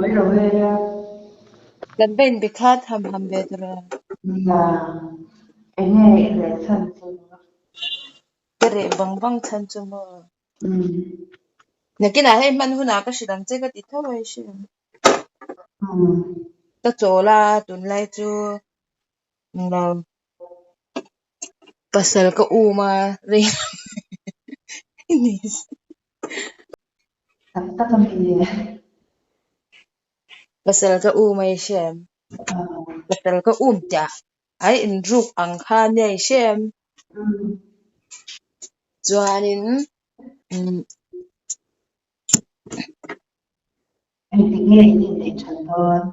Buai lo e. Kan va inbe khat ham ham ve tur a. Nia, enge i reh chhan chu? Ka reh vang vang chhan chu maw? Umm. Nakinah hei hman hunah ka hrilh ang che ka ti tho a i hre ang. Umm. Ka chawl a, tunlai chu englo pasal ka um a rei ni se. Tak tak a mi? Pasal ka um a i hre em? Pasal ka um tiah ai inruk ang kha nia i hre em? Chuanin umm. Engtik nge in inneih that dawn?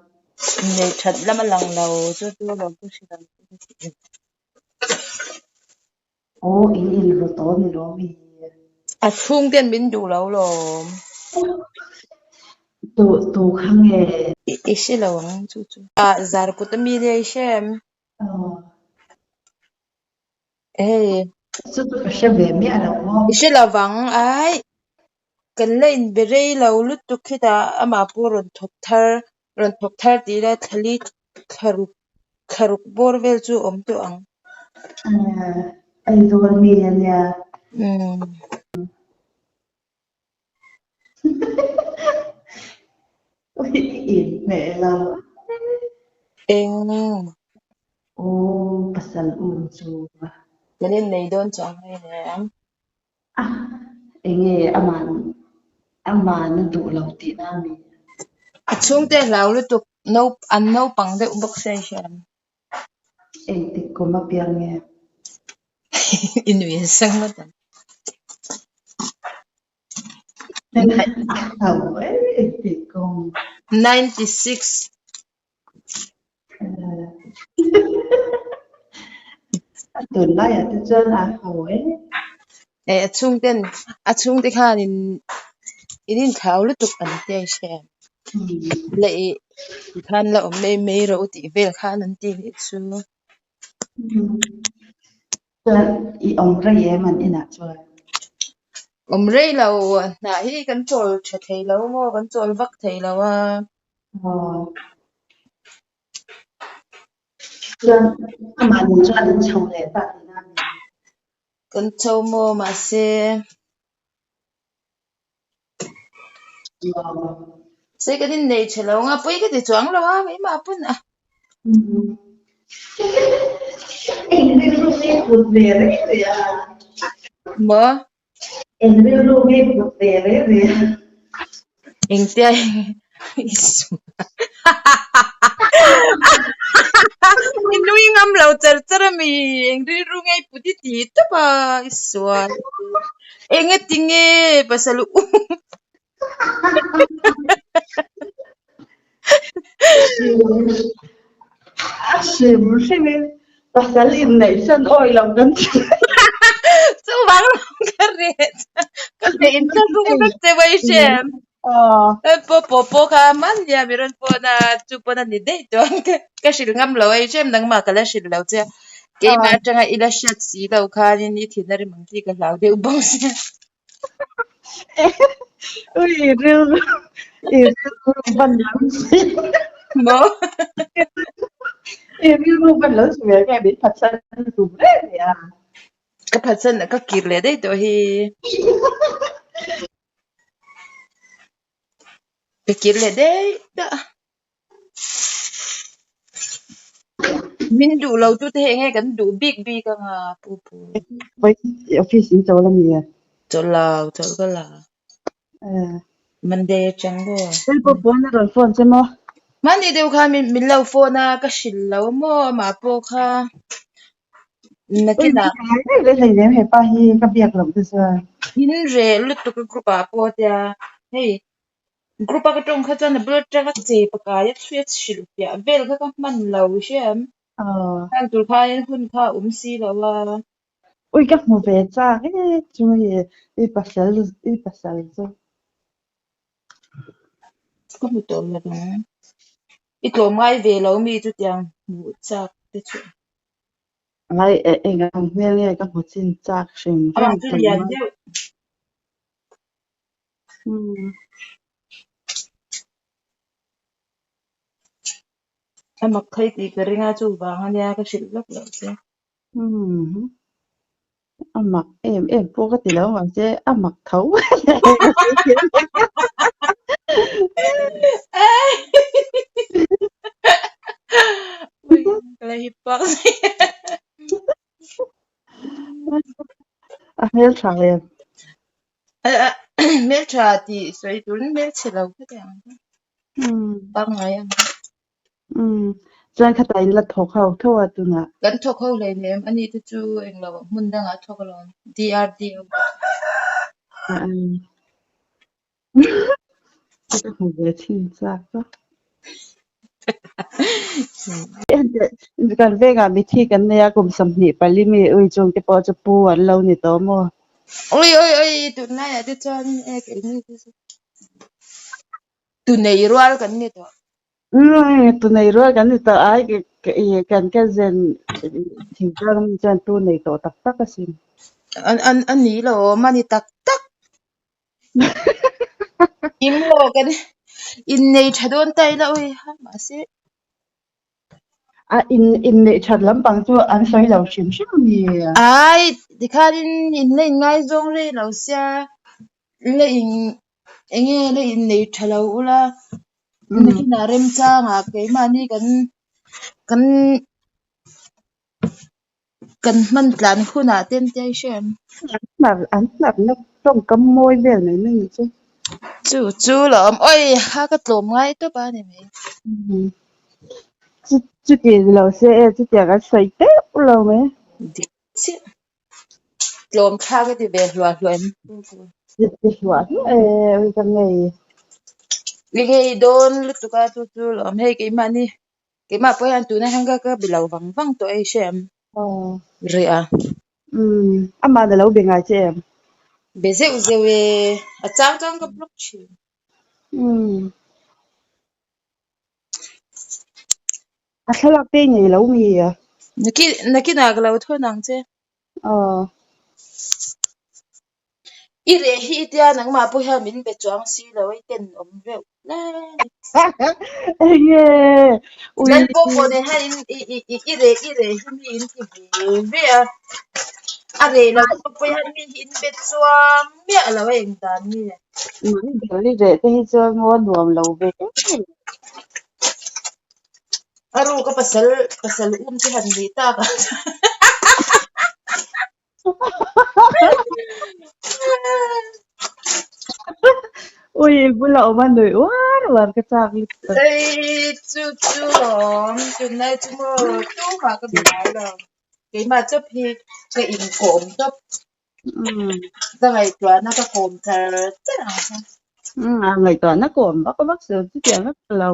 Inneih that lam a lang lo chu chu lo ka hre lo. Aw in inru tawh ni lo mi? A chhungten min duh lo lawm. Tu tu kha nge? I hre lo ang chu chu. Ah Zarkut a mi nia i hre em? Aw. Hei. Chu chu ka hre ve miah lo maw? I hre lovang ai. Kan la inbe rei lo lutuk khitah amah pawh rawn thawk thar rawn thawk thar tih ila thlali thlaruk thlaruk bawr vel chu awm tawh ang. Aizawl mi a nia. Umm. Ui i inhmeh lo. Eng. Aw pasal um chu. Kan innei dawn chuang hei nen. A enge aman aman a duh lo tihna a mi? A chhungte a hlau lutuk no an naupang deuh bawk sia i hria em? Engtik kum a piang nge? I nui a sang ngawt ang. A hlau em engtik kum? 96. A tunlaiah te chuan a ho e. Eh a chhungten a chhungte khanin in inthlau lutuk an tia i hria em? La i tikhan la awm mai mai rawh u tih vel khan an ti nih chu. Chuan i awm rei em an inah chuan? Awm rei lo hnah hi kan chawl tha thei lo maw kan chawl vak thei lo a. Aw. Chuan amah nen chuan an chho leh ta tihna a ni. Kan chho maw mahse. Se kan innei tha lo anga pawi ka ti chuang lo a keimah pawn a. Eng rilru nge put ve reng reng a? Maw? Eng rilru nge put ve reng reng a? Engtia I nui ngam lo char char a mi? Eng rilru nge i put i ti tawp a i sual. Engati nge pasal u A hrim hrim in pasal inneih chuan awi lo kan ti. Chuvang lo ka reh ka reh in ka rum vek che mai hriam. Pawh pawh pawh kha man nia mi rawn phone a chu pawn a ni daih tawh ang ka hrilh ngam lo a i hriam nangmah ka la hrilh lo che a keimah atanga i la hriat si lo khanin i thin a rim ang tih ka hlau deuh bawk sia. Ui rilru i rilru ban lam si. Maw? I rilru ban lo si ve nge min phatsan tum reng reng a. Ka phatsan ka kir leh daih tawh hi. Ka kir leh daih tawh. Min duh lo tu te hi enge kan duh bik bik anga pu pu. Office in chawl a mi a? Chawl lo, chawl ka la. Monday atang maw? Hei pawh pawn a rawn phone che maw? Hmani deuh kha min lo phone a, ka hrilh lo maw amah pawh kha. Nakinah. Ui, min reh reh hleinem hepa hi ka biak loh te chuan. In reh lutuk a group ah pawh tia hei group a ka tawng kha chuan a bul atanga che pakai a chhui a hrilh piah vel kha ka hman lo hria em? Heng tur khain hun kha a awm si lo a. Ui ka hmu ve chak e chu hei i pasal i pasal chu. Ka hmu tawh lo ang. I tlawm ngai ve lo mi chutiang hmuh chak te chu. Ngai e eng ang hmel nge ka hmu chin chak hrim hrim. Amah chu lian deuh. Hmm. A mak thei tih ka ring a, chuvang ania ka hrilh vak loh che. Umm a mak em em pawh ka ti lo mahse a mak tho. A hmeltha em? Hmeltha tih sawi turin hmelchhe lo ka ti ang. Pangngai ang. Umm chuan khatah in la thawk ho tho a tunah. Kan thawk ho hleinem ani te chu englo hmun dangah a thawk alawm DRDO ah. Ka hmu ve thin chak a. Kan vengah mithi kan nei a kum 24 mi ui chung te pawh chu pu an lo ni tawh maw? Oi oi oi tunlaiah te chuan e keini te chu tunei rual kan ni tawh. Umm tunei rual kan ni tawh ai kan cousin thingtlang mi chuan tu nei tawh tak tak asin. An an a ni lo awm a ni tak tak. In maw kan innei tha dawn ta ila ui ha mahse. A in inneih that lampang chu an sawi lo hrim hrim a mi? Ai tikhanin in la inngaizawng rei lo sia la in enge la innei tha lo ula nakinah remchangah keimahni kan kan Kan hman tlan hunah te an tia i hre em? An hnar na tawngkam mawi vel mai mai ni chu. Chu chu la awm. Oi ha ka tlawm ngai tawp a ni mai. Chuti ni lo se e chutiang an sawi teuh lo mai. Dik chiah. Tlawm thlak a ti ve hluah hluah em? Ti hluah hluah e ui ka ngei. I ngei dawn lutuk a chu chu la awm. Hei keimahni Keimah pawh hian tuna hian ka ka be lo vang vang tawh ei hre em? Reh a. Umm, amah na lo be ngai che em? Be zeuh zeuh e, a chang chang ka block thin. Umm. A thlalak te i nei lo mi a? Nakin nakinah ka lo thawn ang che. Aw. I reh hi i tia nangmah pawh hian min be chuang si lo a i tenawm reuh hle. Enge ui. Lal pawh pawh nen hian i i i i reh i reh hi mi in ti ve ve a. A reh lo pawh pawh hian mi hi in be chuang miah lo a eng dan nge. Min ber i reh te hi chuan maw nuam lo ve em. A ruka pasal pasal um te han nih tak ah chuan. Ui i bula awm a nuih uar uar ka chak lutuk. Ei chu chu awm tunlai chu maw tumah ka be ngai lo keimah chawp hi ka inkawm tawp ka ngaihtuahna ka kawm char char ang kha. Umm a ngaihtuahna kawm vak vak chu chutiang vak lo.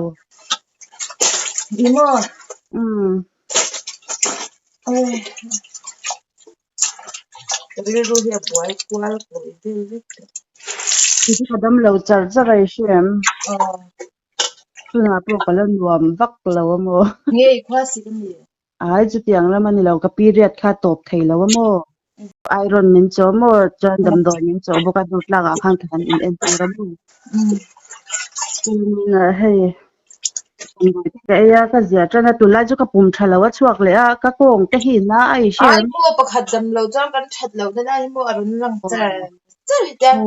Ni maw? Umm. Oi ka rilru hi a buai kual kawi vel vek tawh. Kei ka dam lo char char a i hre em? Aw. Tunah pawh ka la nuam vak lo a maw? Nge i khua sik a mi? Ai chutiang lam a ni lo, ka period kha tawp thei lo a maw? Iron min chaw maw? Chuan damdawi min chaw bawk a, hnutlak ah khan ka han in entir a maw? Chuanin hei damdawi te ka ei a, ka zia tan a, tunlai chu ka pum tha lo a chhuak leh a, ka kawng te hi na a i hre Ai em? maw pakhat dam lo chuan kan that lo na lai hi maw a rawn lang char char hetiang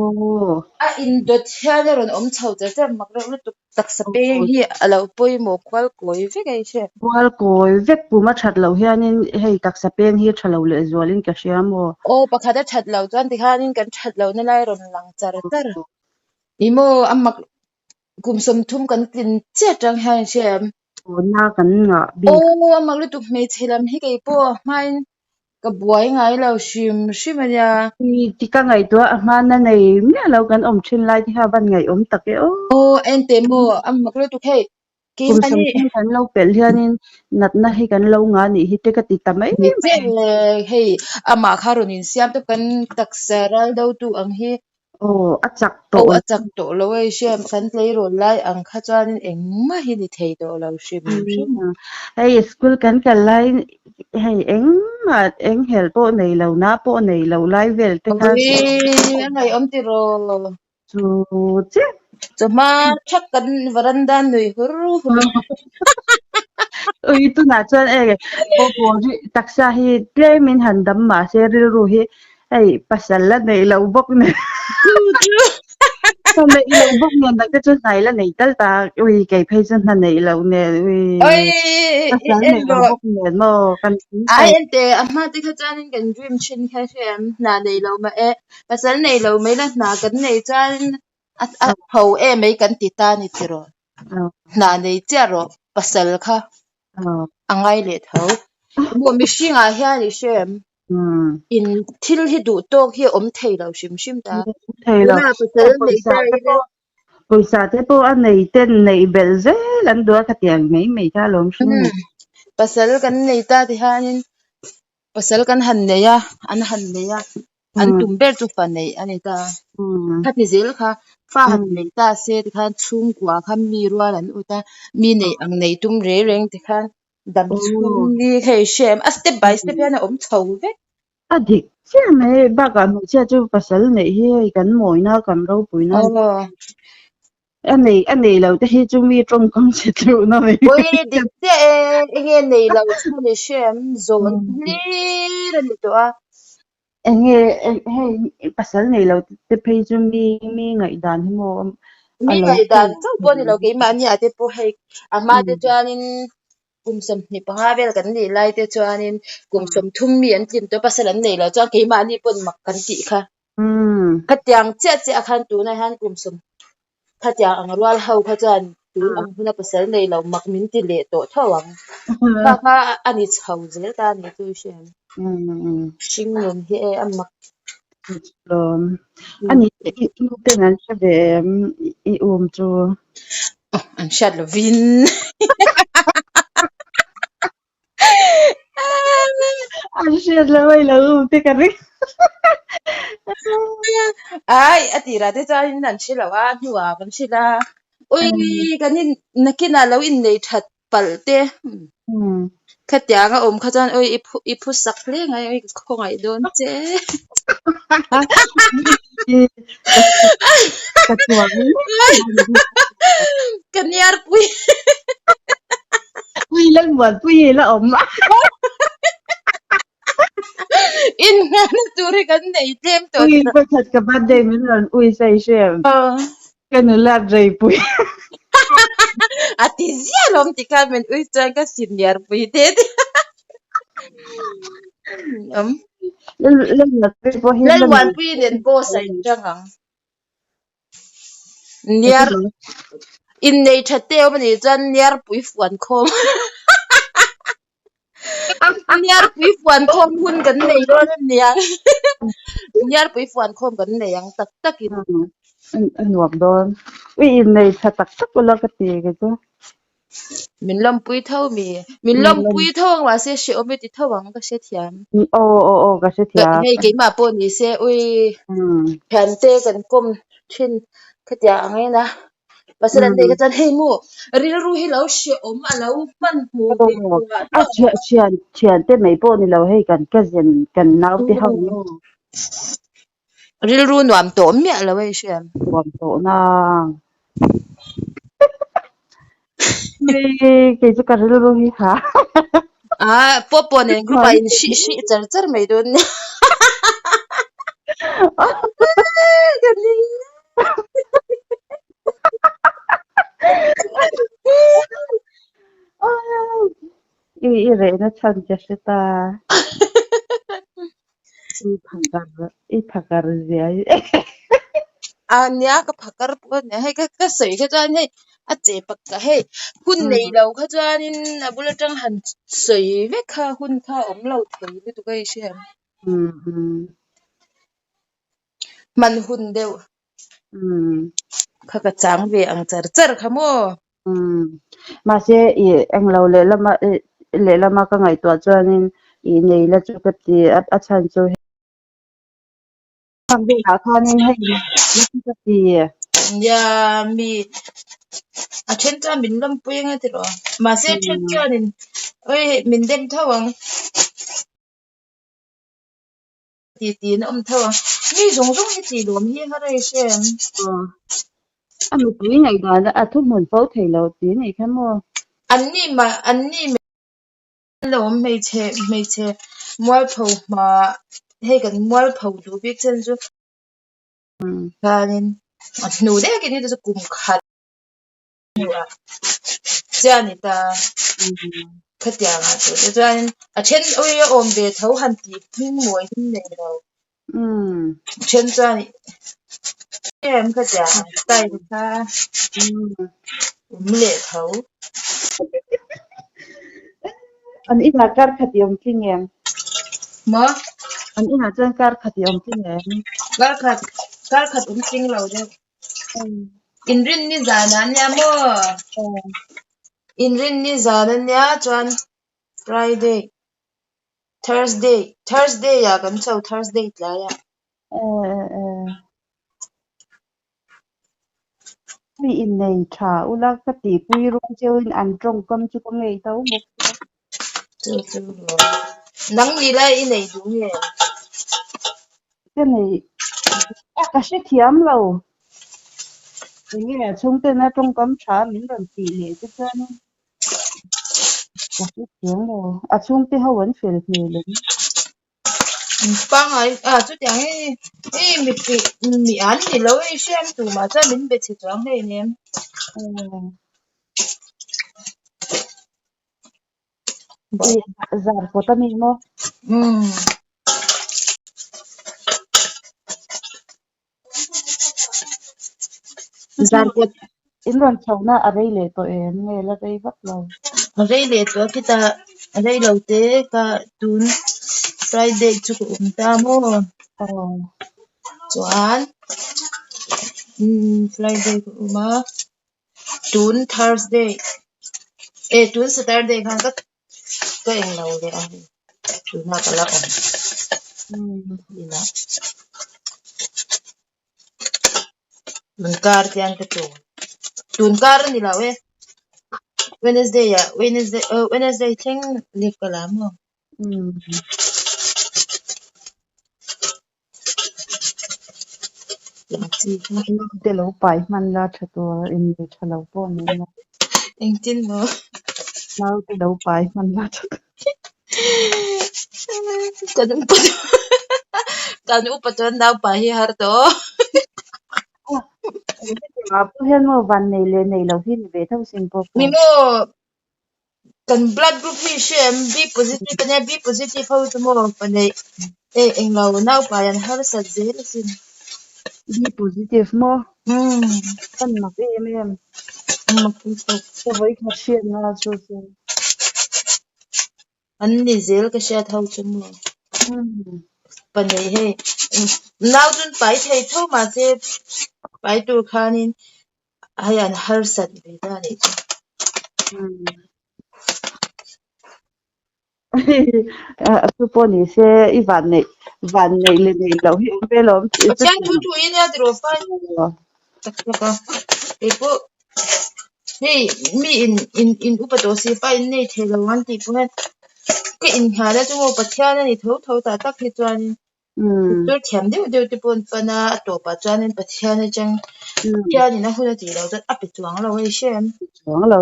a indawt hian a rawn awm chho char char mak reuh lutuk. Taksa peng hi a lo pawimawh kual kawi vek a i hre. Kual kawi vek pum a that loh hianin hei taksa peng hi a tha lo lehzualin ka hria maw? Aw pakhat a that loh chuan tikhanin kan that lohna lai rawn lang char char. Ni maw a mak kum 30 kan tlin chiah tang hian i hre em? Aw na kan ngah bik. Aw a mak lutuk hmeichhe lam hi kei pawh a hmain Ka buai ngai lo hrim hrim a nia. Ti ka ngaihtuah a hmana nei miah lo kan awm thin lai te kha van ngaihawm tak e aw. Aw ente maw a mak lutuk hei Kum keimahni. 30 kan lo pelh hianin natna hi kan lo ngah nih hi te ka ti ta mai Ni mai. chiah le hei amah kha rawn insiam tawp kan taksa ral do tu ang hi. Aw, a chak Aw, tawh a chak tawh lo e, hriam kan tleirawl lai ang kha chuanin engmah hi ni thei tawh lo hrim hrim. Hei school kan kal laiin hei engmah eng helh pawh nei lo, na pawh nei lo lai vel te kha. Awii, a ngaihawm tiraw? Chu chiah. Chawhma thak kan varanda nui hur hur. Ui tunah chuan e pawh taksa hi tlemin han dam mahse rilru hi hei pasal la neih loh bawk nen hna neih loh bawk nen dang te chu hnai la nei tal ta ui kei phei chu hna neih loh nen ui pasal neih loh bawk nen maw kan Ai ente a hma te kha chuanin kan dream thin kha hre em hna nei lo mah e pasal nei lo mai la hna kan nei chuan a ho em mai kan ti ta ni tiraw. Hna nei chiah rawh pasal kha a ngai leh tho. Maw mihringah hian i hre em? In thil hi duh tawk hi a awm thei lo hrim hrim ta. Tuna pasal nei ta ila. Pawisa te pawh a nei ten neih belh zel an duh a khatiang mai mai kha alawm hring. Pasal kan nei ta ti hianin Pasal kan han nei a, an han nei a, an tum ber chu fa neih a ni ta. Khati zel kha fa han nei ta se tikhan chhungkua kha mi rual an ut a, mi neih ang nei tum reng reng tikhan dam chhung ni kha i hre em? A step by step hian a awm chho vek. A dik chiah mai, bakah hmeichhia chu pasal neih hi hei kan mawina kan ropuina a ni. A nei a nei lo te hi chu mi tawngkam chhe tleuhna mai. Ui dik chiah e, enge nei lo chu ni hrem zawn hlir a ni tawh a. Enge hei pasal nei lo te phei chu mi mi ngaihdan hi maw Mi ngaihdan chauh pawh ni lo keimahni ah te pawh hei a hma te chuanin kum 25 vel kan nih lai te chuanin kum 30 mi an tlin tawh pasal an nei lo chuan keimahni pawn mak kan tih kha. Khatiang chiah chiah khan tunah hian kum sawm khatiang ang rual ho kha chuan tun ang huna pasal nei lo mak min ti leh tawh tho ang. Kha kha a ni chho zel ta a ni chu i hre ang. Hring nun hi e a mak. A ni i nu ten an hre ve em i um chu? An hriat lovin. An hriat lo a i lo um te ka ring. Ai a tirah te chuan an hre lo a, a hnuah kan hrilh a. Ui kan in nakinah lo innei that palh te. Khatiang a awm kha chuan ui i phu i phu sak hle ngai ui ka khawngaih dawn che. Ka chuang Ka niar pui. Pui Lalmuanpui hi la awm a. Inngahna tur hi kan nei tlem tawh. Ui pakhat ka birthday min rawn ui sai hrem. Ka nula rei pui. A ti ziah lawm ti khan min ui chuan ka senior pui te te. Awm. Lalmuanpui pawh hi Lalmuanpui nen boss a inṭang ang. Niar innei ṭha te awm anih chuan niarpui fuan khawm niarpui fuan khawm hun kan nei dawn a nia niarpui fuan khawm kan nei ang tak takin. A nuam dawn. Ui innei ṭha tak tak ula ka ti kei chu. Min lawmpui tho mi. Min lawmpui tho ang mahse hrehawm i ti tho ang ka hrethiam. Aw aw aw ka hrethiam. Hei keimah pawh ni se ui thiante kan kawm thin khatiang ang ena. Pasal an neih kha chuan hei maw rilru hi lo hrehawm a lo hmanhmawh ve tur ah A thian thian thiante mai pawh ni lo hei kan cousin kan naute ho hi. Rilru nuam tawh miah lo a i hriam. Nuam tawh nang. Hei kei chu ka rilru hi ha. Ah pawh pawh nen group ah in hrih hrih char char mai dawn nia. Ka ning. I i rehna chhan ka hre ta. I phakar i phakar zia hi. A nia ka phakar pawh a nia hei ka ka sawi kha chuan hei a che pak ka hei hun nei lo kha chuanin a bul atang han sawi vek kha hun kha a awm lo thei lutuk a i hria em? Hman hun deuh kha ka chang ve ang char char kha maw? Mahse i englo lehlama lehlama ka ngaihtuah chuanin i nei la chu ka ti a chhan chu heng velah khanin hei la chu ka ti. Nia mi a then chuan min lawmpui anga tiraw mahse a then chuanin oi min dem tho ang. Ti tiin a awm tho a, mi zawng zawng hi tih lawm hi har a i hre em? Aw, a mipui ngaihdan a thuhmun fo thei lo ti a nih kha maw? An ni mah, an ni mah. Lo awm hmeichhe hmeichhe mualpho hma hei kan mualpho duh bik chen chu khanin a hnu deuhin hi chu kum khat hnuah chiah a ni ta khatiang ah chu tichuanin a then ui a awm ve tho han tih hming mawi hming nei lo a then chuan em khatiang ang style kha awm leh tho. An inah kar khat i awm tling em? Maw? An inah chuan kar khat i awm tling em? Kar khat, kar khat awm tling lo deuh. Inrinni zan ah nia maw? Inrinni zan ania chuan Friday, Thursday, Thursday ah kan chho Thursday tlai ah. Mi innei tha ula ka tihpui rual cheuhin an tawngkam chu ka ngei tho bawk sia. Chu chu lo. Nang ni lai i nei duh nge? Ka nei a ka hrethiam lo. Enge a chhungten a tawngkam tha min rawn tih leh te chuan ka hrethiam lo. A chhungte ho an fel hmel em? Pangai a chutiang hi i mi pi mi an ni lo i hriam tumah chuan min be chhe chuang hei nem. I zar kawt a ni maw? Umm. Zar kawt. In rawn chhohna a rei leh tawh em nge la rei vak lo? A rei leh tawh a khitah a rei lo te ka tun Friday chu ka awm ta maw? Aw. Chuan umm Friday ka awm a tun Thursday eh tun Saturday khan ka ka englo leh a hei tunah ka la awm inah. Tun kar hian ka chawl. Tun kar a ni lo e. Wednesday ah Wednesday oh Wednesday thleng leh ka la maw? Naute lo pai hman la tha tur in nei tha lo pawh ni ila. Engtin maw? Naute lo pai hman la tha tur. Kan upa kan upa chuan nau pai hi har tawh. Ah pawh hian maw van nei leh nei lo hi ni ve tho sin pawh pawh. Ni maw kan blood group hi hre em B positive ania B positive ho chu maw paneih e englo nau pai an harsat zel asin. B positive maw? Umm. Kan mak em em. Mak lutuk. Ka vawikhat hriatna chu chu. An ni zel ka hriat ho chu maw. Paneih hei nau chun pai thei tho mahse pai tur khanin hei an harsat ve ta a nih chu. A chu pawh ni se i van neih van neih leh neih loh hi awm ve lo. Pathian thu thu i nia tiraw fai tak tak a keipawh hei mi in in in upa tawh si fa in nei thei lo ang tih pawh hian ka innghalna chu maw Pathian a ni tho tho tah tak hi chuanin doctor thiam deuh deuh te pawh an pan a a tawpah chuanin Pathian atang Pathianin a hun a tih loh chuan a pe chuang lo a i hre em? Chuang lo.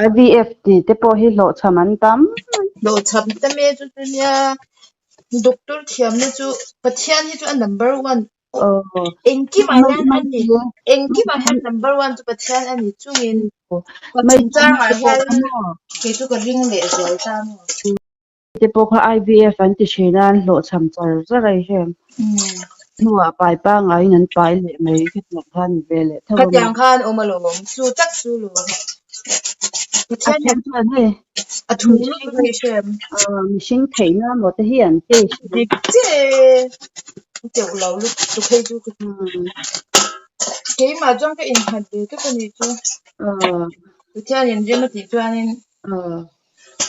IVF tih te pawh hi hlawhchham an tam. Hlawhchham tam e chu chu nia doctor thiamna chu Pathian hi chu a number one Engkimah hian a ni. Engkimah hian number one chu Pathian a ni chungin chungchangah hian kei chu ka ring leh zual ta maw. Te pawh kha IVF an ti thin a, an hlawhchham char char a i hre. Hnuah pai pangaiin an pai leh mai khatiang khan ni ve leh tho a maw. Khatiang khan awm alawm, chu tak chu lawm. Pathian hian chuan hei a thu lutuk a i hre em. Mihring theihna maw te hi an test. Dik chiah e, teuh lo lutuk hei chu. Keimah chuan ka innghat ve tawp a nih chu. Pathianin rem a tih chuanin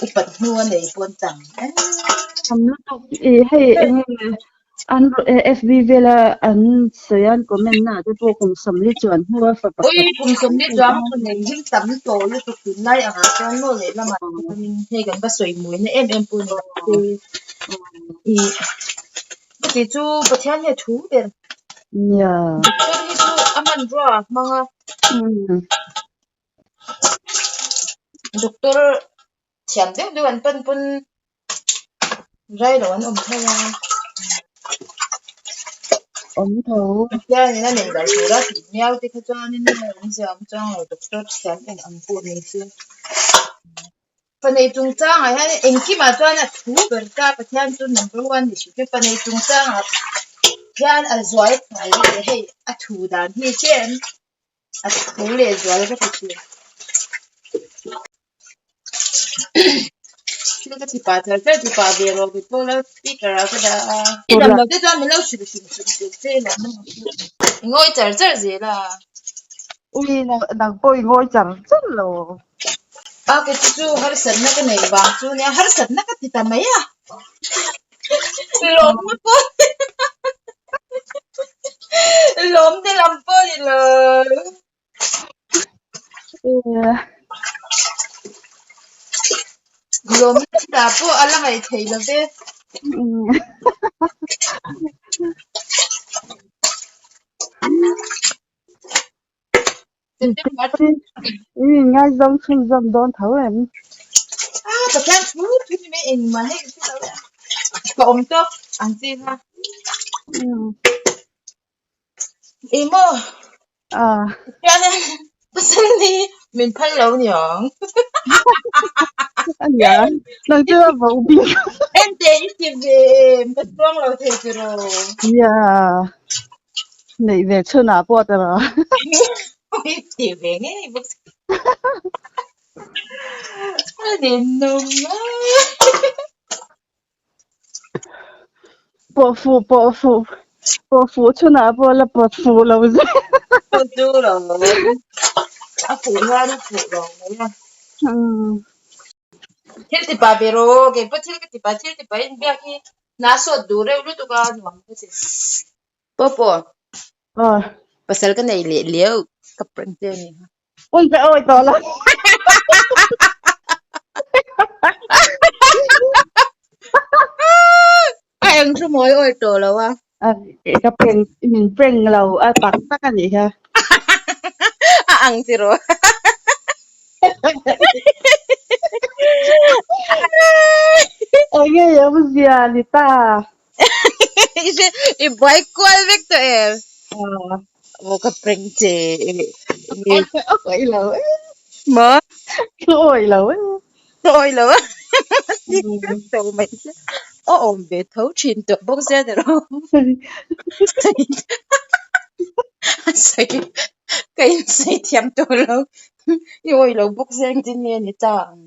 upat hnu a nei pawn tam em. Tam lutuk i hei eng nge an FB vela an sawi a an comment na ah te pawh kum sawmli chuan hnu a fa pakhat. Ui kum sawmli chuan fa nei him tam tawh lutuk tunlai angah chuan maw lehlamah chuanin hei kan va sawi muina em em pawh ni lo se i ka tih chu Pathian hi a thu ber. Nia. Doctor hi chu a hmanrua a hmang a. Doctor. Thiam deuh deuh an pan pawn rai lo an awm tho a. Awm tho. Pathianin a neih loh tura tih miau te kha chuanin nge awmzia awm chuang lo doctor thiam eng ang pawh ni se. Fanei chungchangah hian engkimah chuan a thu ber ta Pathian chu number one ni hrim hrim fanei chungchangah hian a zual phai leh hei a thu dan hi chen a thu leh zual ka ti thin. Thil ka ti pah char char ti pah ve rawh kei pawh lo speaker ah ka dah a. I dam lo te chuan min lo hrilh hrim hrim tur che emaw i ngawi char char zel a. Ui nang pawh i ngawi char char lo. A kei chu chu harsatna ka nei vang chu nia harsatna ka ti ta mai a. Lawmna pawh lawmna lam pawh ni lo. Lawmna dah pawh a la ngaih theih lo ve. In inngaizawng chhunzawm dawn tho em? A Pathian thu thu ni mai engmah hei ka hre lo e. Ka awm tawp ang chi kha. Emaw Pathian pasal ni min phal lo ni ang. Ania nang chu a vo bik. Ente i ti ve em ka chuang lo thei tiraw. Nia neih ve chhunah pawh tiraw. I ti ve ngei bawk si. A ninawm a. Pawh fuh pawh fuh pawh fuh chhunah pawh la pawt fuh lo zet. Chu chu lo a fuh hian a fuh lo mai a. Thil ti pah ve rawh kei pawh thil ka ti pah thil ti pah in biak hi hna sawt duh reuh lutuk a nuam ka ti. Pawh pawh pasal ka nei leh leu ka prank che a ni kha. Ui ka awi tawh lo. A eng thu mawi awi tawh lo a. Ka prank min prank lo a tak tak a nih kha. A ang tiraw. Enge i awmzia ni ta. I buai kual vek tawh em? Aw ka prank che. Ka awi lo e. Maw? Ka awi lo e. Ka awi lo a. Tho mai che. A awm ve tho thin tawh bawk sia ni rawh. A sawi ka insawi thiam tawh lo. I awi lo bawk sia engtin nge ni ta ang.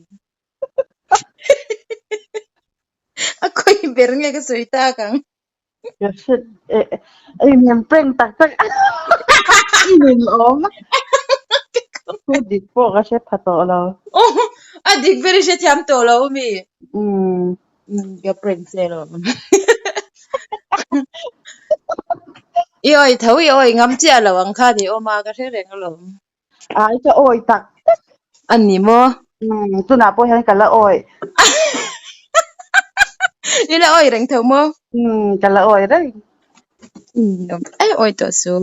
A khawi ber nge ka sawi tak ang. Ka hre eh min prank tak tak i nun awm thu dik pawh ka hre pha tawh lo. A dik ber i hre thiam tawh lo ami? Ka prank che lo. I awi tho i awi ngam chiah lo ang khan i awm a ka hre reng alawm. Ai ka awi tak tak. A ni maw? Tunah pawh hian ka la awi. I la awi reng tho maw? Ka la awi reng. Ai awi tawh suh.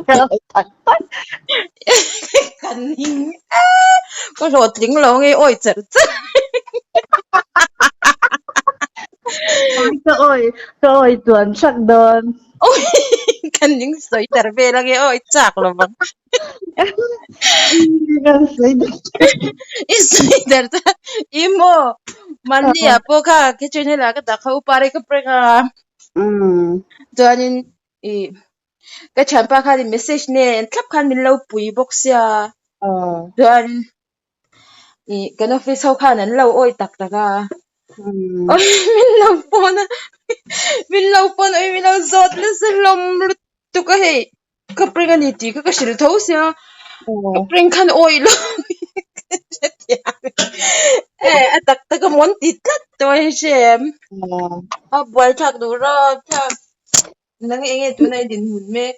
Ka awi tak tak. Ka ning e. Ka hlawhtling lo nge awi char char. Ka awi, ka awi tuan hrang dawn. Awi kan ning sawi tar vel ange awi chak lo vang. Kan sawi dar. I sawi dar ta i maw mahni ah pawh kha kitchen helah ka dah kha upa rei ka prank a. Chuanin i ka thianpa khan i message nen thlap khan min lo pui bawk sia. Chuanin Ih kan office ho khan an lo awi tak tak a awi min lo pawn a min lo pawn a min lo zawt nasa hlawm lutuk a hei ka prank a ni tih kha ka hrilh tho sia ka prank khan awi lo eh a tak tak a mawn ti tlat tawh a hre em a buaithlak duh rapthlak nang eng nge tuna i dinhmun mek.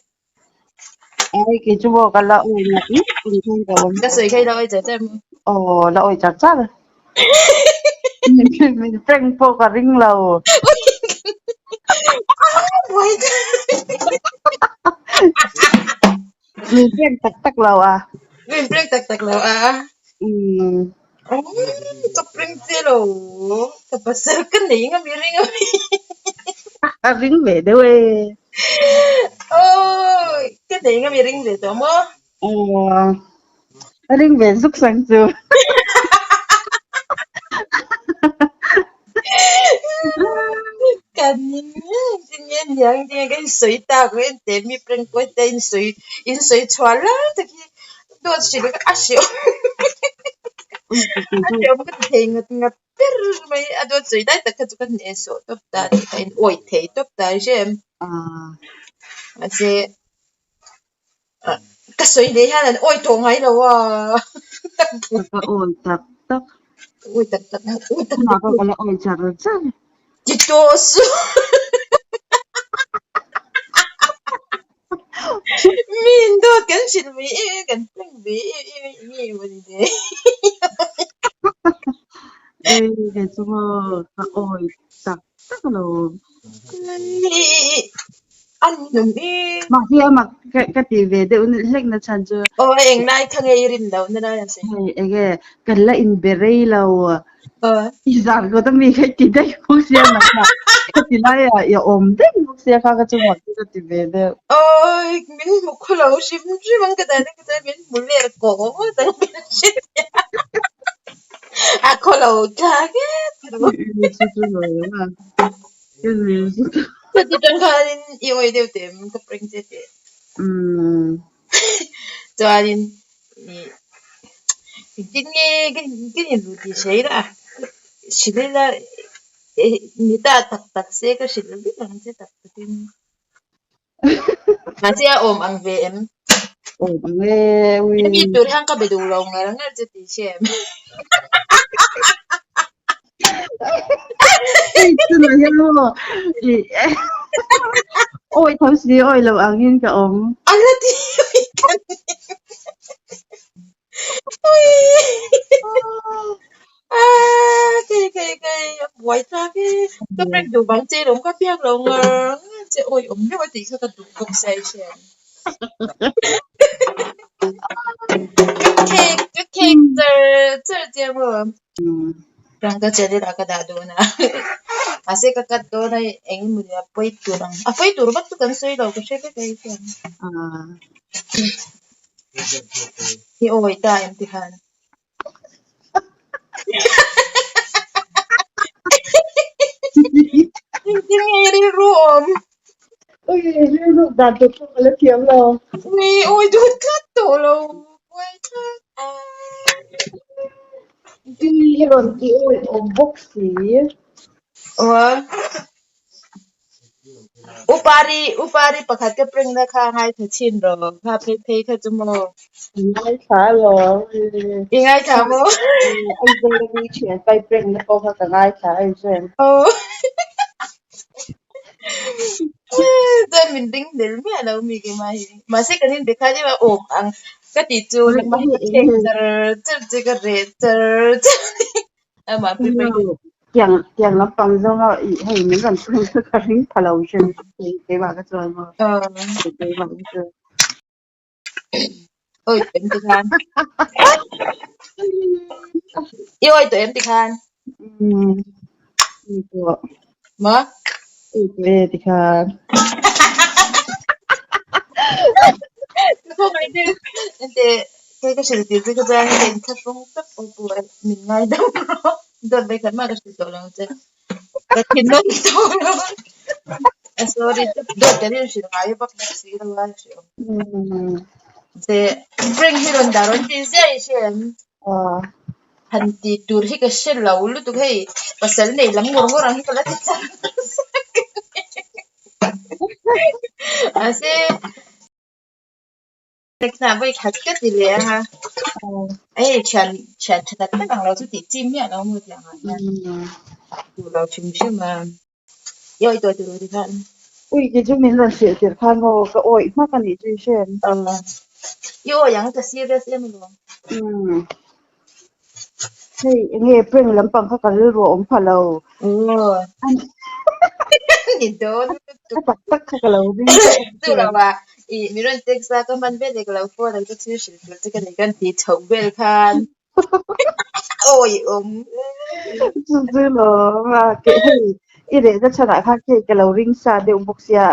Ai kei chu maw ka la awi ngat ngat ang khan ka awm. Ka sawi kha i la awi char char maw? Aw la awi char char. Min prank pawh ka ring lo. Min prank tak tak lo a. Min prank tak tak lo a. Umm. Ka prank che lo, ka pasal ka nei ngam i ring ami. A ring ve deuh e. Aw, ka nei ngam i ring ve tawh maw? Aw, a ring ve zuk sang chu. Kan tinge niang tinge ka insawi tak reng teh mi prank pawh te insawi insawi chhuah lai tak hi dawt hrilh a hreawm a hreawm ka ti thei ngat ngat ber mai a dawt sawi lai tak kha chu ka hnehsawh tawp ta tih kha in awih thei tawp ta i hre em mahse Ka sawi leh hian an awi tawh ngai lo a. Ka awi tak tak. Awi tak tak. Awi tak tak. Ka la awi char char. Ti tawh suh. Mi in dawt kan hrilh ve em em kan prank ve em em a enge maw ni le. Ui kei chu maw ka awi tak tak lo. A ninawm e. Mahse a mak ka ti ve deuh hlek na chhan chu. Aw a eng lai kha nge i rin loh na lai a sawi. Hei enge kan la inbe rei lo. I zan kawt a mi kha i ti daih bawk sia nangmah ka ti lai a i awm daih bawk sia kha ka chu mak chu ka ti ve deuh. Aw min hmu khaw lo hrim hrim ang ka dan a ka chuan min hmu ler kawh ngawt ang min hre sia. A khaw lo thlak e. Chu chu lo a. Ka ti khanin i awi deuh teh em ka prank che teh. Chuanin ih engtin nge ka ka inru tih hre ila hrilh ila ni ta tak tak se ka hrilh vek ang che tak takin. Mahse a awm ang ve em? Awm ang e ui. Hemi tur hian ka be duh lo ngar ngar che tih hre em? Hei chunah hian maw i awi tho si awi lo angin ka awm. A la ti awi ka ni. Ui. Ah kei kei kei a buai tlak e. Ka prank duh vang che lawm ka biak lo ngar ngar che awi awm deuh a tih kha ka duh bawk sia i hria. Ka khek ka khek char char che maw. Rangka channel ah ka dah dawn a mahse ka cut dawn a eng emaw ni a pawi tur ang a pawi tur vak chu kan sawi lo ka hre vek a hei chuan. I awi ta em ti khan. Engtin nge rilru awm? Ui rilru dan tur pawh ka la thiam lo. Ui awi duh tlat tawh lo buai tlat. Ui i rawn ti awi awm bawk si. Aw. Upari upari pakhat ka prank na kha ngaithla chhin rawh kha phei phei kha chu maw. Ngaithla alawm. I ngaithla maw? Aizawl ami thianpa i prank na pawh kha ka ngaithla a inhre. Aw. Chuan min ring hlel miah lo mi keimah hi. Mahse kan inbe kha deuh a awm ang ka tih chu nangmah hi ka khek char char che ka reh char char amah pui pui. Tiang tiang lampang zawnga i hei min rawn prank chu ka ring pha lo hrim keimah ka chuan maw. Keimah ka chuan. Awi tawh em ti khan. I awi tawh em ti khan. Awi tawh. Maw? Awi tawh e ti khan. Ka khawngaih deuh. Ente kei ka hrilh tir che kha chuan ka inthlahrung tawp pawh pawh min ngaidam rawh. Dawt vekhat mah ka hrilh tawh lo ang che. Ka thinlung tawh lo. Sorry dawt kan inhrilh ngai bawk si lo a hrilh. Che prank hi rawn dah rawn ti ziah i hre em? Han tih tur hi ka hre lo lutuk hei pasal nei lam ngawr ngawr ang hi ka la ti chak. Mahse Hna vawi khat ka ti leh ang a, hei thian thian tha tak tak ang lo chu tih chim miah lo maw tih ang ah hian duh lo hrim hrim a, i awih tawh tiraw ti khan. Ui kei chu min rawn hrilh tirh khan maw ka awih hmak a nih chu i hre em? I awih ang ka serious em alawm. Hei enge prank lampang kha ka rilru a awm pha lo. Ni dawn lutuk. Ka tak tak kha ka lo ring. Chu lo ah i mi rawn text a ka hman vel leh ka lo phone ang chu thil hrilh tur che ka nei kan tih chhoh vel khan. Awi awm. Chu chu lawm a ke hei i rehna chhanah khan cake ka lo ring sa deuh bawk sia.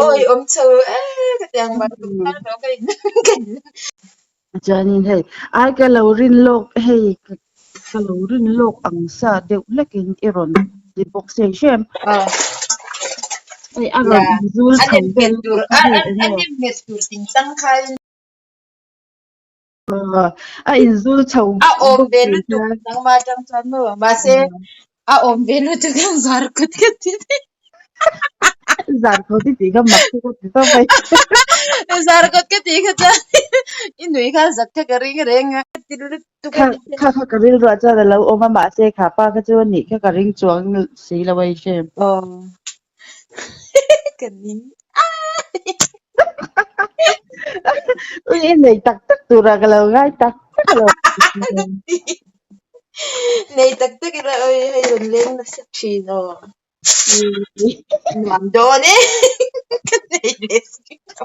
Awi awm chho e ka tiang mar tum tar lo ka in ka in. Chuanin hei ai ka lo rin lawk hei ka lo rin lawk ang sa deuh hlekin i rawn ti bawk sia i hrem. Hei a rawn inzul chho vel lutuk kha hei eng nge. A nem nghet tur ting tang khan. A inzul chho A awm bawk ve si lutuk hian. nangmah atang chuan maw mahse a awm ve lutuk ang zar kawt ka ti daih. Zar kawt i tih kha mak chu ka ti tawp mai. Zar kawt ka tih kha chuan i nui kha zat kha ka ring reng a. Ti lutuk a Kha ni. kha kha ka rilruah chuan a lo awm a mahse kha pa kha chu a nih kha ka ring chuang si lo a i hrem. Aw. Ka ning. Ui i nei tak tak tura ka lo ngai tak tak lo. Nei tak tak ila oi hei rawn leng nasa thin aw. Nuam dawn e. Ka nei leh si lo.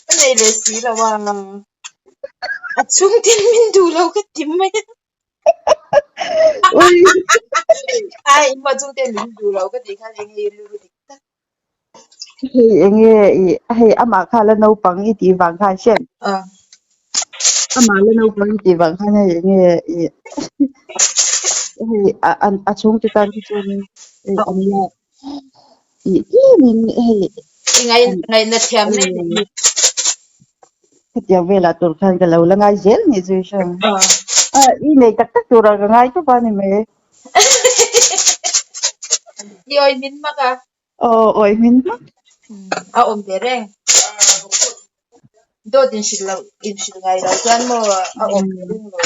Ka nei leh si lo a. A chhungtin min duh lo ka ti mai a. Ui. Ai inma chhungte min duh lo ka tih khan eng nge i rilru dik tak. Hei enge i hei amah kha la naupang i tih vang khan hriat. Amah la naupang i tih vang khan hei enge i hei a chhungte tan hi chuan hei an la i tlemin hei I ngaihna thiam mai ni. Hetiang velah tur khan ka lo la ngai zel nih chu i hre ang. I nei tak tak turah ka ngai tawp a ni mai. I awi hmin hmak a. Aw awi hmin hmak. A awm ve reng. Dawt inhrilh loh inhrilh ngai lo chuan maw a awm ve reng lo.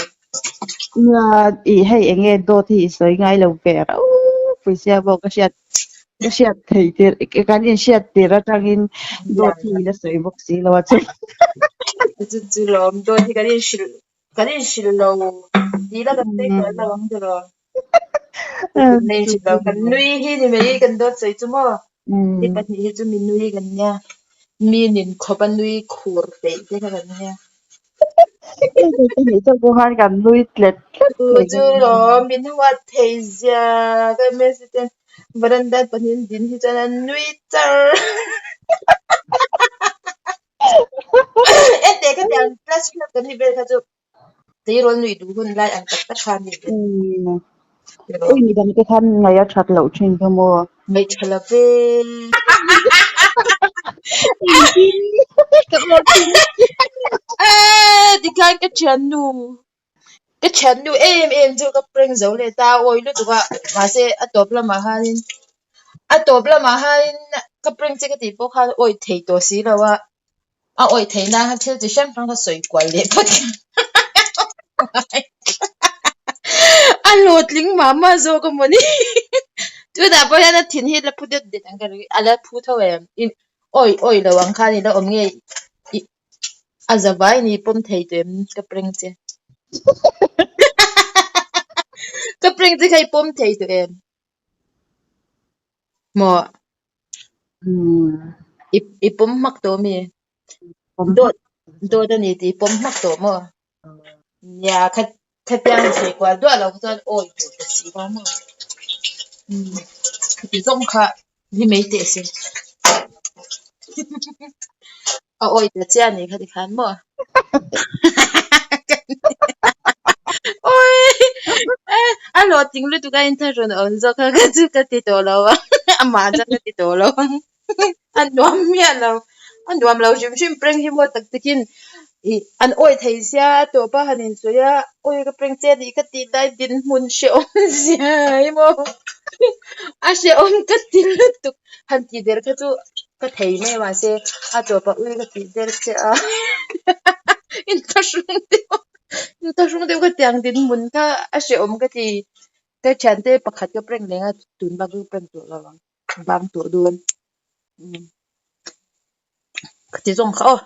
Nia i hei eng nge dawt hi i sawi ngai lo ve rau pui sia pawh ka hriat ka hriat thei tir kan inhriat tir atangin dawt hi i la sawi bawk si lo a chu. Chu chu lawm dawt hi kan inhrilh Kan inhrilh lo tih la kan sawi sual lo ang tiraw? Kan inhrilh lo, kan nui hi ni mai kan dawt sawi chu maw? Ni pahnih hi chu mi nui kan nia, mi nin khawp a nui khur peih te kha kan nia. Hei pahnih chu pawh khan kan nui tlet tlet Chu thei chu lawm, min huat thei zia ka message ten varanda pahnih an din hi chuan an nui char. Ente ka tiang class 12 kan ni vel kha chu tleirawl nui duh hun lai ang tak tak kha a ni ve. Ui midang te khan ngaih a that loh thin kha maw? Ngaih tha lo ve. Ka aw thin. Tikhan ka thiannu ka thiannu em em chu ka prank zo leh ta a awi lutuk a mahse a tawp lamah khanin A tawp lamah hian ka prank che ka tih pawh khan awih thei tawh si lo a, a awih theih nan khan thil chi hrang hrang ka sawi kual leh phawt a hlawhtling mah mah zawk a mawni tunah pawh hian a thin hi la phu det det ang ka ring a la phu tho em awih awih lo ang khan i la awm nge a za vai ni pawm thei tawh em ka prank che ka prank che kha i pawm thei tawh em. Maw? I i pawm hmak tawh ami? Dawt dawt a ni tih i pawm hmak tawh maw? Nia kha khatiang sawi kual duah loh kha chuan awi tur ta si lo maw? Khati zawng kha ni mai teh se. A awi ta chiah a nih kha tikhan maw? A hlawhtling lutuk a inthlahrun awm zawk kha ka chu ka ti tawh lo a amah chuan ka ti tawh lo ang a nuam miah lo a nuam lo hrim hrim prank hi maw tak takin ih an awi thei sia a tawp a han insawi a awi ka prank che anih ka tih lai dinhmun hrehawm zia hi maw a hrehawm ka ti lutuk han tih der kha chu ka thei mai mahse a tawp a ui ka tih der che a inthlahrung deuh inthlahrung deuh ka tiang dinhmun kha a hrehawm ka ti ka thiante pakhat ka prank leng a tun bak chu prank tawh lo ang bang tawh dawn umm ka ti zawng kha aw.